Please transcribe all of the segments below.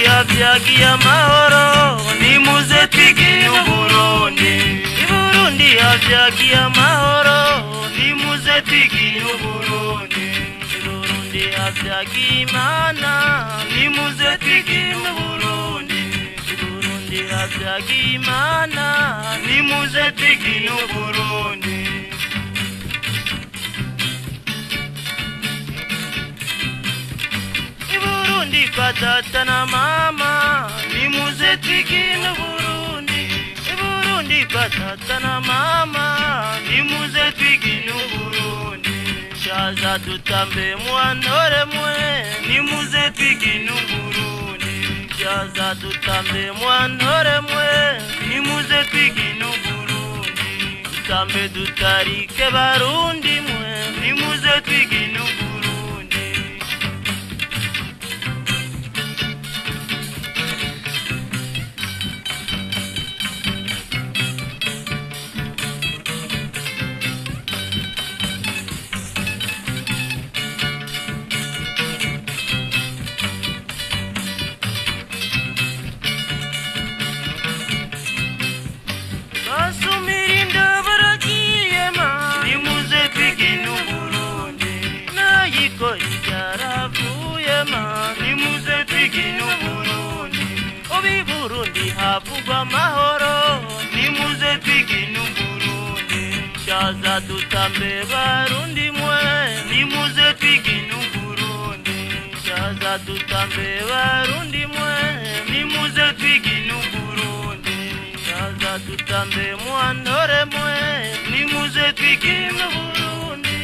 Havyagiye amahoro, nimuze twigine Uburundi. I Burundi havyagiye amahoro, nimuze twigine Uburundi. I Burundi havyagiye Imana, nimuze twigine Uburundi. I Burundi havyagiye Imana, nimuze twigine Uburundi. Burundi kwa tata na mama, nimuze twigine Burundi. I Burundi kwa tata na mama, nimuze twigine Burundi. Shaza tutambe mwanore mwe, nimuze twigine Burundi. Shaza tutambe mwanore mwe, nimuze twigine Burundi. Tutambe dutarike Barundi mwe, nimuze twigine Burundi. Nimuze twigine Uburundi. Obi Burundi havugwa amahoro, nimuze twigine Uburundi. Shaza dutambe Barundi mwe, nimuze twigine Uburundi. Shaza dutambe Barundi mwe, nimuze twigine Uburundi. Shaza dutambe mwandore mwe, nimuze twigine Uburundi.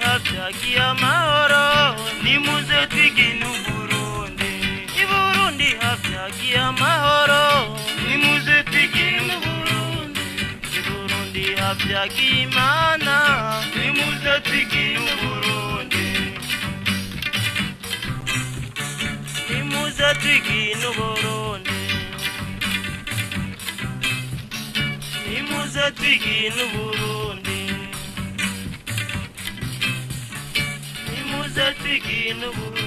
Havyagiye amahoro, nimuze twigine Uburundi. I Burundi havyagiye amahoro, nimuze twigine Uburundi. I Burundi havyagiye Imana, nimuze twigine Uburundi. Nimuze twigine Uburundi. Nimuze twigine Uburundi. Nimuze twigine Uburundi.